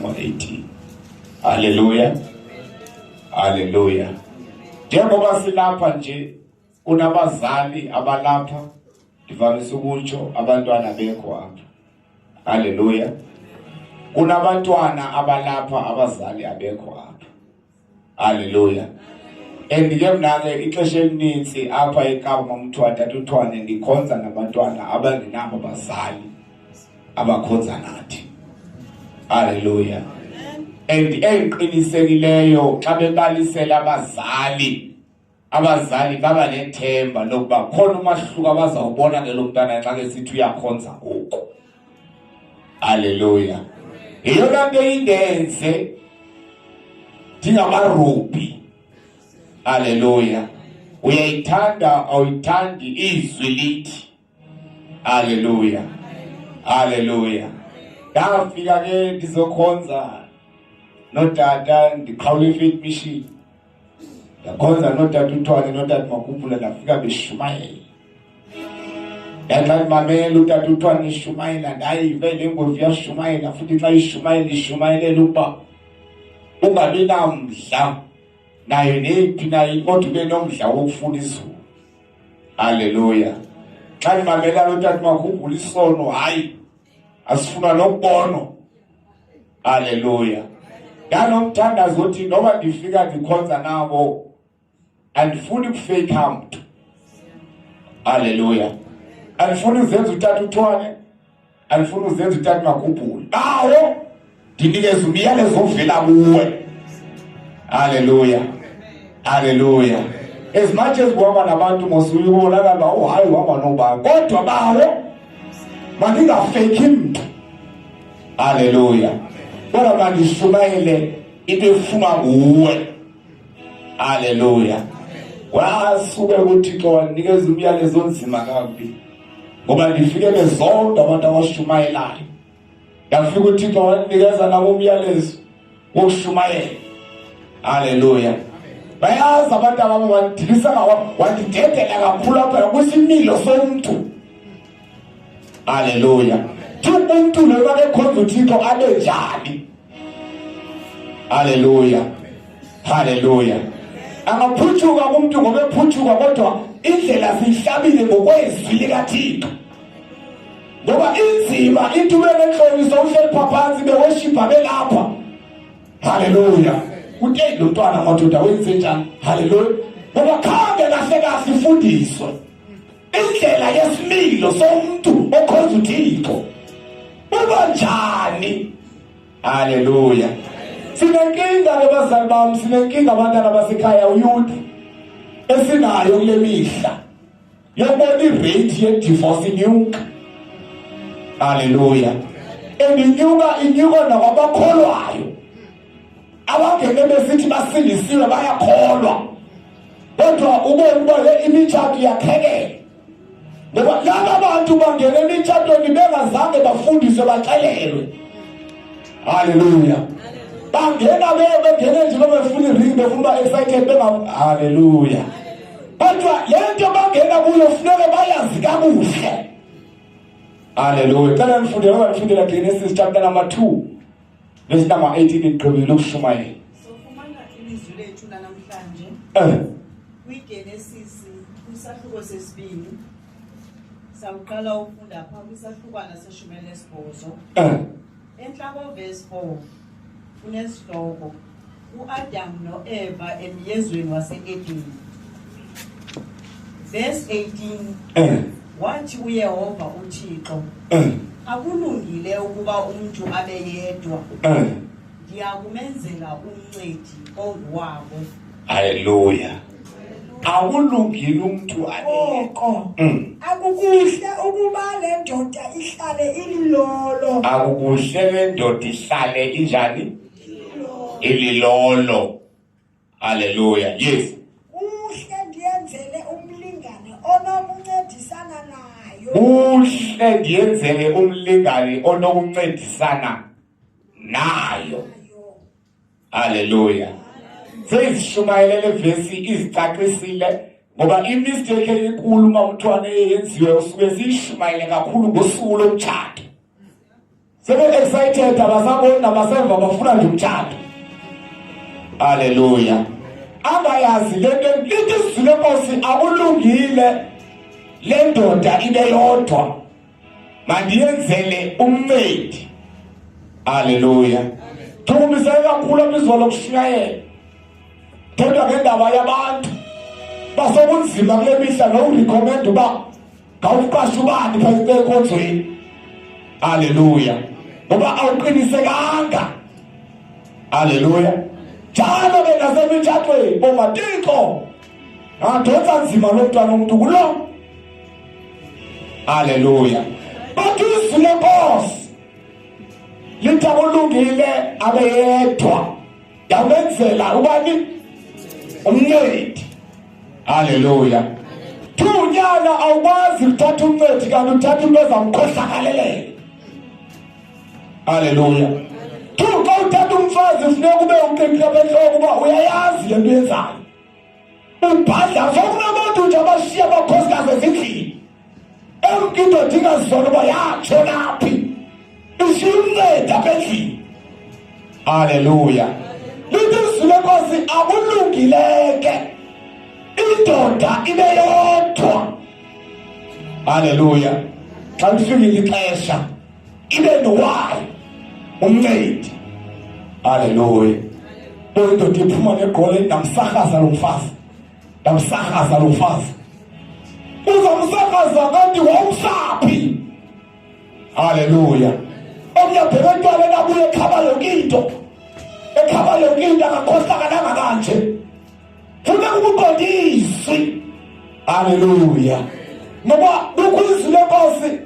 number 18. Haleluya, haleluya. Njengoba silapha nje kunabazali abalapha, ndivamise ukutsho abantwana bekho apha. Haleluya. Kunabantwana abalapha, abazali abekho apha. Haleluya. And ke mna ke ixesha elininzi apha eKapa, mamthwane, tatuthwane, ndikhonza nabantwana abangenabo abazali abakhonza nathi. Haleluya. And engiqinisekileyo, xa bebalisela abazali, abazali baba nethemba lokuba khona umahluko abazawubona ngelo mntana xa ke sithi uyakhonza ngoku. Haleluya. Yeyona nto indenze ndingabarubhi. Haleluya. Uyayithanda awuyithandi, izwi lithi. Haleluya, haleluya. Ndafika ke ndizokhonza notata, ndiqhawula iFaith Mission, ndakhonza notata uThwane notata Makhuphula. Ndafika beshumayela, ndaxa ndimamela utata uThwane ishumayela, ndayive le ngwevu yashumayela futhi. Xa ishumayela, ishumayelela ukuba ungabi namdla nayo neyiphi nayo, kodwa ube nomdla wokufuna izulu. Haleluya. Xa ndimamela lo tata Makhumbula, isono hayi, asifuna nokubonwa. Haleluya. Ndanomthandazo othi noba ndifika ndikhonza nabo, andifuni kufeyikha mntu. Haleluya. Andifuni uzenza utata uThwane, andifuni uzenza utata Magubhule. Bawo, ndinikeza umyalezo ovela kuwe. Haleluya, haleluya. As much as kuhamba nabantu mosuyubonakala uba, oh hayi, uhamba nobani, kodwa bawo, mandingafeyikhi mntu. Haleluya. Kodwa mandishumayele into efunwa nguwe. Haleluya. Wasuke uThixo wanikeza umyalezo onzima kabi, ngoba ndifike bezonke abantu abashumayelayo. Ndafika uThixo wanikeza nabo umyalezo wokushumayela. Haleluya. Bayazi abantu abami, wandidilisa, wandidedela kakhulu apha kwisimilo somntu. Haleluya. Thi umntu lo bakekhonza uThixo abe njani? Haleluya, haleluya. Angaphuthuka kumntu ngoba ephuthuka, kodwa indlela siyihlabile ngokwezwi likaThixo, ngoba inzima into ube nentloni sowuhleli pha phantsi beweshipha belapha. Haleluya. Uthe lo mntwana, madoda, wenze njani? Haleluya. Ngoba khange kahle kahle ifundiswe indlela yesimilo somuntu okhonza uThixo uba njani. Haleluya. Sinenkinga ke bazali bami, sinenkinga abantwana basekhaya, uyouth esinayo kule mihla yobona irate ye-divorce inyuka. Haleluya. And inyuka, inyuka nakwabakholwayo abangene besithi basindisiwe, bayakholwa, kodwa ubone uba le imitshato iyakhekela, ngoba laba bantu bangena emitshatweni bengazange bafundiswe, baxelelwe. Haleluya. Bangena bengene nje befuna iring, befuna uba excited, benga. Haleluya. Kodwa le nto bangena kuyo funeke bayazi kakuhle. Haleluya. Cela nifundele, ngoba nifundela Genesis chapter number 2 verse number 18, ndigqibile ukushumayela. Sofumana ilizwi lethu lanamhlanje kwiGenesis kwisahluko sesibini. Sawuqala ufunda pha kwisahlukwana seshumi elinesibhozo. Entla kovesi 4 kunesihloko uAdam noEva emyezweni wase-Edeni. Verse 18. Wathi uYehova uThixo, "Akulungile ukuba umntu abe yedwa. Ndiyakumenzela umncedi onguwabo." Haleluya. Akulungile umntu abe Oko akukuhle ukuba le ndoda ihlale ililolo. Akukuhle le ndoda ihlale injani? Ililolo. Haleluya, yes. Kuhle ndiyenzele umlingane onokuncedisana nayo. Kuhle ndiyenzele umlingane onokuncedisana nayo. Haleluya. Seyizishumayele le vesi, izicacisile, ngoba imistake enkulu uma umthwane eyenziwe, usuke siyishumayele kakhulu ngosuku lomtshato. Sebe-excited abasaboni nabasemva bafuna nje umtshato. Haleluya. Angayazi le nto lithi izwi lenkosi akulungile le ndoda ibe yodwa. Mandiyenzele umncedi. Haleluya. Thukumiseke kakhulu apha lokushumayela. Thethwa ngendaba yabantu. Basokunzima kule mihla nokurecommend uba ngawuqasha ubani phakathi enkonzweni. Haleluya. Ngoba awuqinisekanga. Haleluya. Njalo ke nasemitshatweni bomatixo. Angadonsa nzima lo mntwana umuntu kulo. Haleluya. Bathi izwi lenkosi lithi akulungile abe yedwa. Yamenzela ubani? Umncedi. Haleluya. Thunyana awukwazi ukuthatha umncedi kanti uthatha into ezamkhohlakalelela. Haleluya. Thu xa uthatha umfazi funeka ube uqinile apha entloko uba uyayazi le nto uyenzayo. Ubhadla sokunabantu nje abashiya abakhosikazi ezindlini. Emke indoda ingazona uba yatshona phi. Ishiya umncedi apha endlini. Haleluya. Lithi izwi lenkosi akulungileke indoda ibe yodwa. Haleluya. Xa lifikile ixesha ibe nowayo umncedi. Haleluya. Indoda iphuma negqole ndamsarhaza lo mfazi. Ndamsarhaza lo mfazi. Uzamsarhaza kanti wawumsaphi? Haleluya. Omnye abheke entwaleni abuye ekhaba yonke into. Ekhaba yonke into akakhohlakalanga kanje. Funeka ukuqonda izwi. Haleluya. Ngoba kukho izwi lenkosi.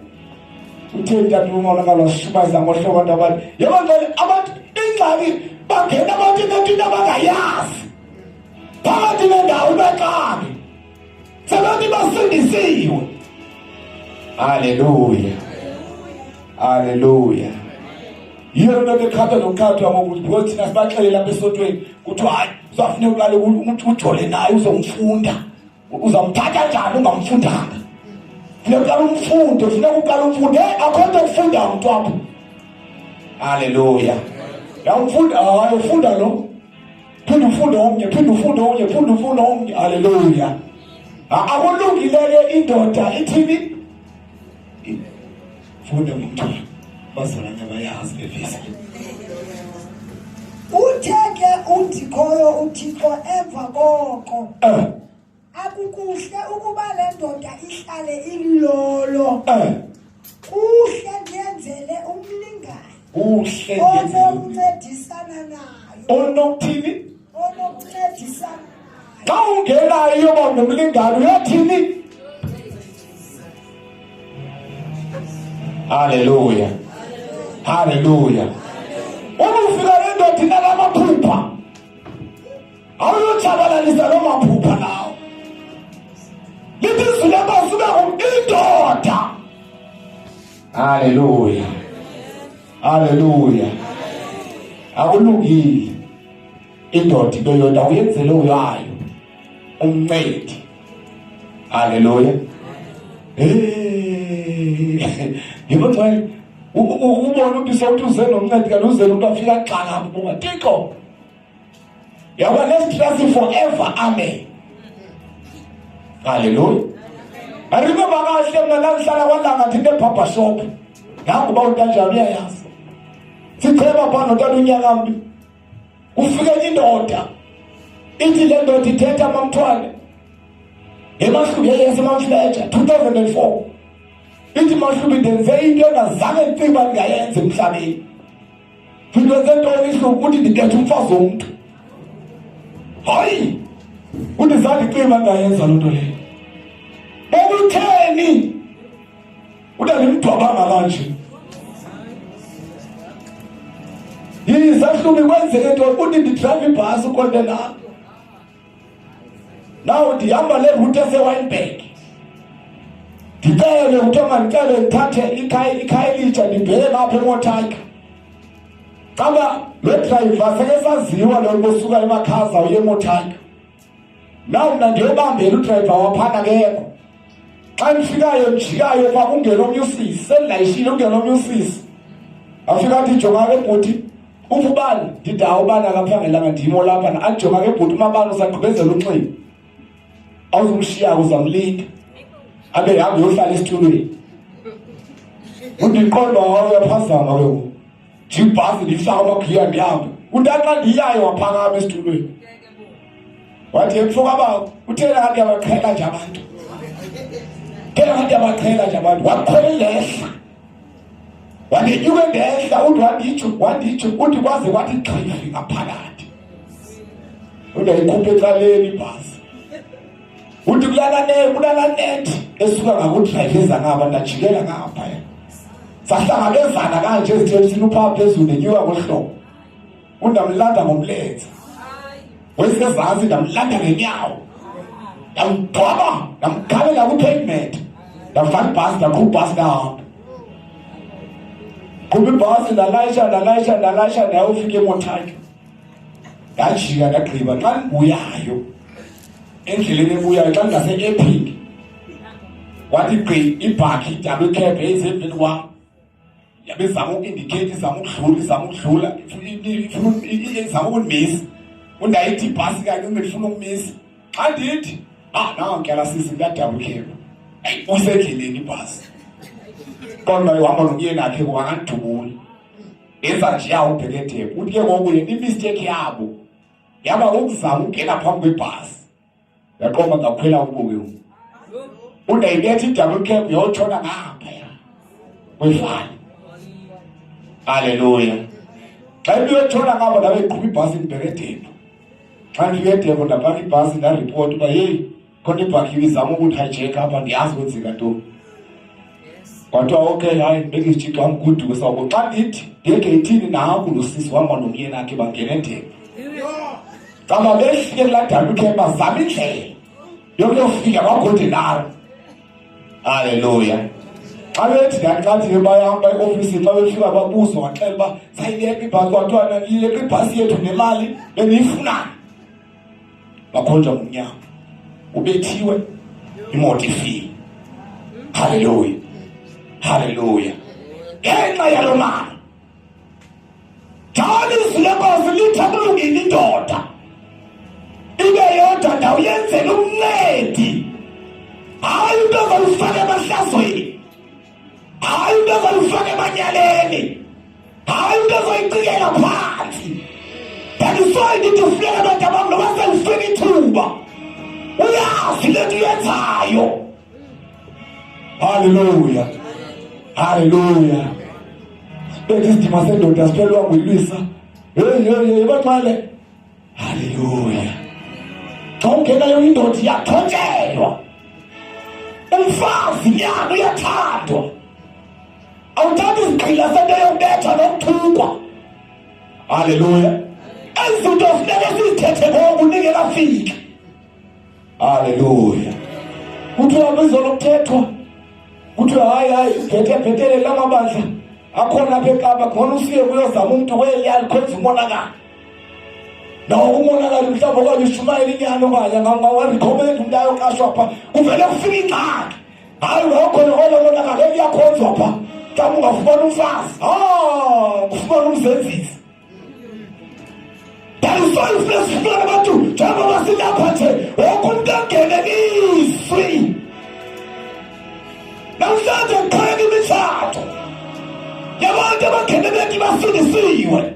Uthe tata umonakalo washumayeza ngohlobo abantu abantu. Yebo ngcwele abantu ingxaki bangena abantu entweni abangayazi. Phakathi nendawo bexake. Sebethi basindisiwe. Haleluya. Haleluya. Yiyo into beqhatha nokuqhathwa ngokuthi because thina sibaxelela apha esontweni kuthiwa hayi uzafuneka uqale umuntu ujole naye uzomfunda. Uzamthatha njani ungamfundanga? Funeka uqale umfunde, funeka uqale umfunde. Hey, akho nto kufunda mntu apho. Haleluya. Yawumfunda, hayi ufunda lo. Phinde ufunde omnye, phinde ufunde omnye, phinde ufunde omnye. Haleluya. Akulungile ke indoda ithini? Funde ngomntwana. Bazalwane abayazi le vesi. Uthe ke uNdikhoyo uThixo emva koko. Eh. Akukuhle ukuba le ndoda ihlale ililolo. Eh. Kuhle ndiyenzele umlingane. Kuhle onokuncedisana nayo. Onokuthini? Onokuncedisana nayo. Xa ungenayo iyoba ngumlingane uyothini? Haleluya. Haleluya. Uma ufika le ndoda inalamaphupha awuyotshabalalisa loo maphupha lawo. Lithi izwi lenkosi ube indoda. Haleluya. Haleluya. Akulungile. Indoda into yodwa uyenzele uyayo. Umncedi. Haleluya. Hey. Yebo ngcwele. Ubona ukuthi sewuthi uze nomncedi kanti uze umuntu afika axaka kuba Thixo. Yaba let's trust him forever. Amen. Haleluya. I remember kahle mina ngangihlala kwalanga thina eBarber shop. Nangu ba untanjani uyayazi. Sicheba pha notata unyaka mbi. Kufike enye indoda. Ithi le ndoda ithetha mamthwane. Emahlubi yasemamfleja 2004. Ithi mahlubi ndenze into engazange ndicinga uba ndingayenza emhlabeni. Ndikwenze ntoni ihluku uthi ndibethe umfazi womntu. Hayi! Uthi zange icima ndayenza loo nto leyo. Bekutheni? Uthi andimdwabanga kanje. Yiza hlubi kwenzeke ntoni? Uthi ndidrayive ibhasi ukontenala. Now ndihamba le route eseWynberg. Ndicele kuthiwa mandicele ndithathe ikhaya elitsha ndibheke ngapha eMothaika. Caba lo driver sekesaziwa lo nto osuka eMakhaza uye eMothaika. Now mna ndiyobambela udrayiva waphana akekho. Xa ndifikayo ndijikayo pha kungena omnye usisi, sendilayishile kungena omnye usisi. Afika athi jonga ke bhuti, uphi ubani? Ndithi hawu ubani akaphangelanga ndim olapha. Athi jonga ke bhuti, umabani usagqibezela unxiba. Awuzumshiya uzamlinda. Abe hambe yohlala esitulweni. Undiqonda wawe uyaphazama ke ngoku. Jibhasi ndifaka amagiya ndihambe. Uthi xa ndiyayo waphakama esitulweni. Wathi mfoka bawo, uthena kanti yabaqhela nje abantu. Thena kanti yabaqhela nje abantu. Wakhwela ilehla. Wandinyuke ndehla uthi wanditsho wanditsho uthi kwaze kwathi xhifi ngaphakathi. Uthi ayikhuphe ecaleni ibhasi. Uthi kulala ne kulala net esuka ngakudrayiva ngapha ndajikela ngapha. Sahlangabezana kanje ezithembisini upha phezulu nenyuka ngohlobo. Undamlanda ngomlenze. Wesezantsi ndamlanda ngenyawo. Ndamgqoba ndamkhalela ku-pavement. Ndafaka ibhasi ndaqhuba ibhasi ndahamba. Qhuba ibhasi ndalayisha ndalayisha ndalayisha ndayofika eMothayo. Ndajika ndagqiba xa ndibuyayo endleleni ebuyayo xa ndingase-Epping wathi gqi ibhakhi idalwe ikhebhe eyisemveni kwam. Yabe izama uku-indicate izama ukudlula izama ukudlula izama ukundimisa undayithi ibhasi kanye umntu ifuna ukumisa xa ndithi ah nanke la sisi kuyadabula ukhephu eyi usendleleni ibhasi kodwa uhamba nomyeni akhe kuba akandidubuli yenza nje yawo ubheke edephu uthi ke ngoku yena imistake yabo yaba ukuzama ukungena phambi kwebhasi Yaqoma ngakhwela kubo ke ngoku. Undayibetha i-double cab yotshona ngaphaya kwefani. Haleluya. Xa ibiyotshona ngapha ndabe iqhuba ibhasi ndibheke edepho. Xa ndifika edepho ndapaka ibhasi ndaripota uba yeyi khona ibhaki ibizama ukundihijeka apha ndiyazi kwenzeka ntoni. Kwathiwa okay hayi ndibeke isitshixo wam guduke sawubo. Xa ndithi ndiye egeyithini nanku lo sisi wahamba nomyeni akhe bangena edepho. Caba behlike kulaa dabi ukhe bazama indlela yokuyofika kwaGolden Haleluya. Xa bethi ndaxathi ke bayahamba eofisini xa befika babuzwa waxela uba sayileqa ibhasi kwathiwa naniyileqa ibhasi yethu nemali beniyifunayo. Bakhonjwa ngomnyango. Ubethiwe imoto ifile. Haleluya. Haleluya. Ngenxa yalo mali Njalo izwi lenkosi lithi akulungile indoda ibe yodwa ndawo yenzela umncedi hayi into ozolufaka emahlazweni hayi into ozolufaka emanyaleni hayi into ozoyicikela phansi that is why ndithi ufuneka abantu abam noba selifika ithuba uyazi le nto uyenzayo Haleluya. Haleluya. Bethi isidima sendoda siphelwa nguyilwisa. Hey hey hey baxale. Haleluya. Xa ungena yonke indoda iyathotshelwa. Umfazi nyana uyathandwa. Awuthathi isigqila sento yokubethwa nokuthukwa. Haleluya. Ezinto funeka sizithethe ngoku ningekafiki. Haleluya. Kuthiwa bizolo kuthethwa. Kuthiwa hayi hayi bhethe bhetele la mabandla akhona apha eKapa khona usiye kuyozama umuntu kweliyali khonza umonakalo. Nawo umonakalo mhlawumbe okanye ushumayela inyani okanye ngawarecommend umuntu ayoqashwa pha kuvele kufika ingxaki. Hayi wakhona olo monakalo eliyakhonzwa pha. Mhlawumbe ungafumana umfazi. Ah, ufumana umzenzisi. That is why ufuna sifuna abantu njengoba silapha nje wonke umuntu angene izwi. Namhlanje kuqhubeka imitshato yabantu abangene bethi basindisiwe.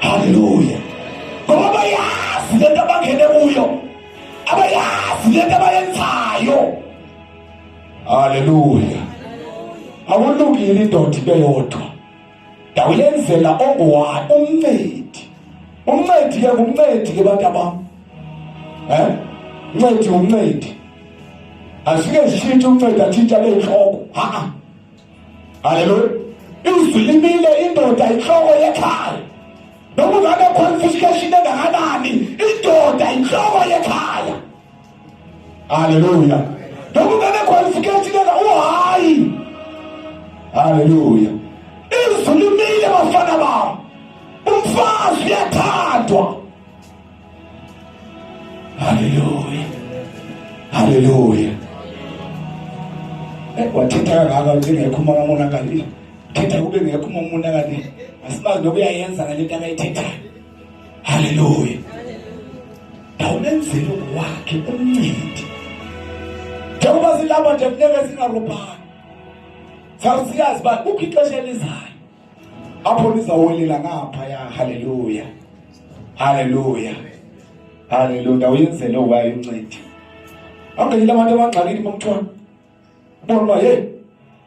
Haleluya. Ngoba bayazi lento abangene kuyo. Abayazi lento abayenzayo. Haleluya. Akulungile indoda ibe yodwa. Ndawuyenzela ongowayo umncedi. Umncedi ke ngumncedi ke bantu abam. Eh? Umncedi umncedi. Asike sitshintshe umncedi atshintshe abe inhloko. Ha ha. Haleluya. Izwi limile indoda inhloko yekhaya. Noma ungabe qualification engakanani, indoda inhloko yekhaya. Haleluya. Noma ungabe qualification enga uhayi. Haleluya. Izwi limile bafana bami. Umfazi uyathandwa. Haleluya. Haleluya. Eh wathetha kangaka ngekho umonakalo. Thetha kube ngekho umona kanti asimazi noba uyayenza ngale nto akayithethayo. Haleluya. Ndawumenzela ungowakhe umncedi. Njengoba silapha nje funeka singarobhani. Sawusiyazi uba kukho ixesha elizayo apho nizawuwelela ngaphaya. Haleluya, haleluya, haleluya. Ndawuyenzela owayo umncedi. Awungenile abantu abangxakini bomthwana ubona uba yeyi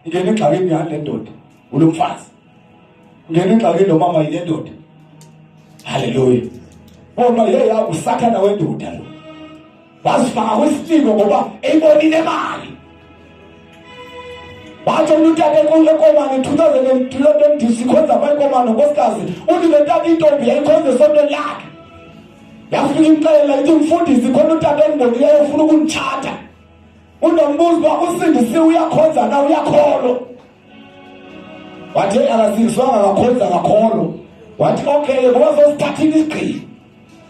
ingena engxakini yani le ndoda ulo mfazi, ingena engxakini lo mama yile ndoda. Haleluya. Ubona uba yeyi usathana wendoda lo wazifaka kwisilingo ngoba eyibonile imali. Wathi omnye utata ekomane 2002 sikhonza apha ekomane nkosikazi, uthi le tata intombi yayikhonza esontweni lakhe, yafika imxelela ithi mfundisi khona utata endibonileyo ufuna ukunditshata. Unombuzo uba usindisiwe uyakhonza na uyakholwa? Wathi akasindiswanga akakhonza akakholwa. Wathi okay ngoba sosithathile isigqibo,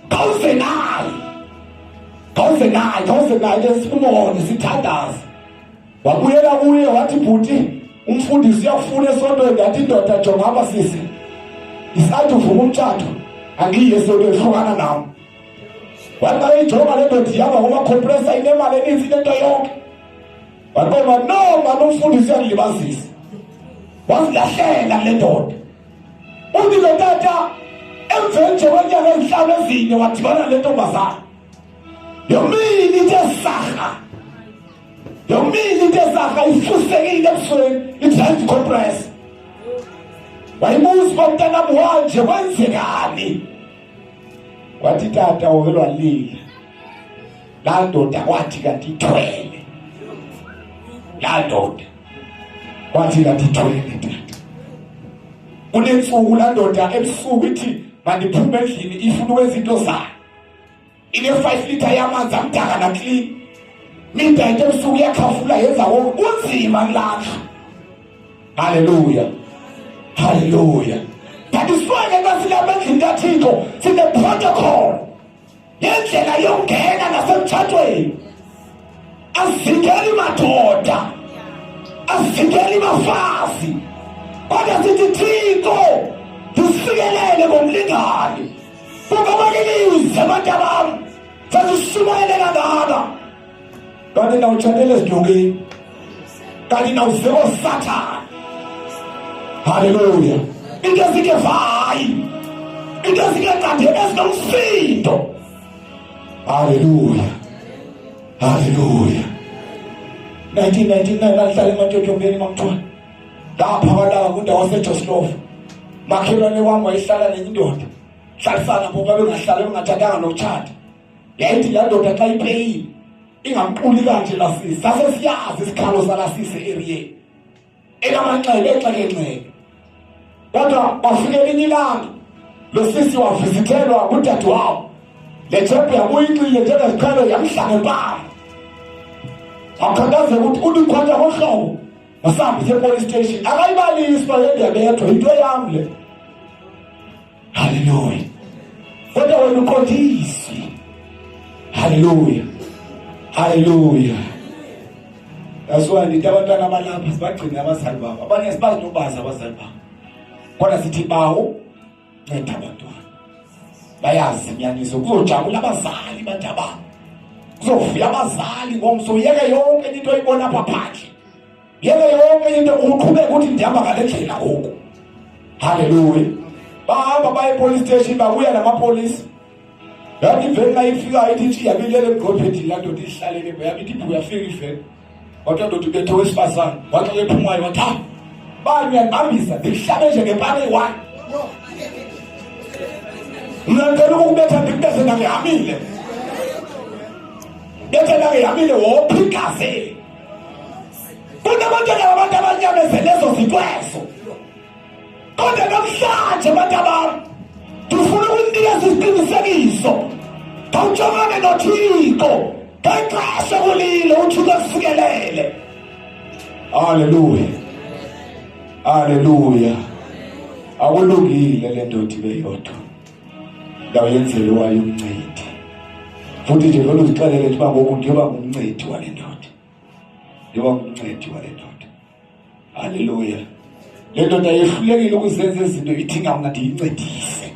khawuze naye, khawuze naye, khawuze naye ke sibone sithandaze. Wabuyela kuye wathi bhuti umfundisi uyakufuna esontweni. Yathi indoda jonga apha sisi, isathi uvuma umtshato angiyi esontweni, hlukana nam. Wathi xa ijonga le ndoda ihamba ngomakhompresa inemali eninzi inento yonke, waqonda no mani umfundisi uyandilibazisa. Wazilahlela kule ndoda. Uthi lo tata emveni nje kwenyanga ezihlanu ezine wadibana le ntombazana yomini ithe sarha, yomini ithe sarha, ifusekile ebusweni i-drive compress. Wayibuza uba mntanam wanje kwenzekani? Wathi tata uvelwa lila laa ndoda kwathi kanti ithwele, laa ndoda kwathi kanti ithwele tata. Kunentsuku laa ndoda ebusuku ithi mandiphume endlini ifuna ukwenza into zayo, ine-5 liter yamanzi amdaka naklini midnight ebusuku iyakhafula yenza konke, kunzima kulahla. Haleluya, haleluya. That is why ke xa silapha endlini kaThixo sine-protocol ngendlela yokungena nasemtshatweni. Asizingeli madoda, asizingeli bafazi, kodwa sithi Thixo ndisikelele ngomlingani. Kungabakilize abantu abam sasishumayele kangaka kanti nawutshatele ezinyokeni, kanti nawuzeko sathana. Haleluya. Into ezingevayi, into ezingeqandeni ezinomsindo. Haleluya, haleluya. 1999 ndandihlala ematyotyombeni mamthwana ngapha kwalanga kwindawo yaseJoslof. Makhelwane wam wayehlala nenye indoda, hlalisana ngoku babengahlali bengatshatanga nokutshata. Yayithi laa ndoda xa ipeyile ingamquli kanje lasisi, sasesiyazi isikhalo salasisi eriyeni enamanxeba exekenxeke. Kodwa kwafika elinye ilanga lo sisi wavizithelwa ngudadewabo, le thephu yabuyinxile njengeziqhelo yamhla ngempama. Wakhathazeka ukuthi ulikhwatha ngohlobo masambe siye police station. Akayibalisi uba le ndiyabethwa yinto yam le. Haleluya. Kodwa wena uqondiswe. Haleluya, haleluya. That's why ndithi abantwana abalapha sibagcine abazali babo. Abanye sibazi nobazi abazali babo, kodwa sithi bawo nceda abantwana bayazi inyaniso. Kuzojabula abazali bantababo, kuzovuya abazali ngomso. Uyeke yonke into oyibona apha phandle, yeke yonke into uqhubeka ukuthi ndihamba ngale ndlela ngoku. Haleluya. Bahamba baye epolice station, babuya namapolisa. Yathi iveni xa ifikayo ithi ntshiya bilele emgqobhedini laa ndoda ihlalele pha. Yabe ithi phu yafika iveni, wathi laa ndoda ubethe owesifazane. Wathi xa ephumayo wathi ha bani uyandibambisa ndikuhlabe nje ngempana eyi-one. Mna ndicela ukukubetha ndikubethe nangehamile, bethe nangehamile wopha igazi eli. Kunabantwana babantu abanyamezele ezo zinto ezo. Kodwa namhlanje bantu abam ndifuna ukunikeza isiqinisekiso, khawujongane noThixo ngexesha kulile, uThixo akusikelele. Haleluya, haleluya. Akulungile le ndoda ibe yodwa, ndawuyenzela wayo umncedi. Futhi nje vele uzixelele nje uba ngoku ndiyoba ngumncedi wale ndoda, ndiyoba ngumncedi wale ndoda. Haleluya. Le ndoda yehlulekile ukuzenza izinto, idinga mna ndiyincedise.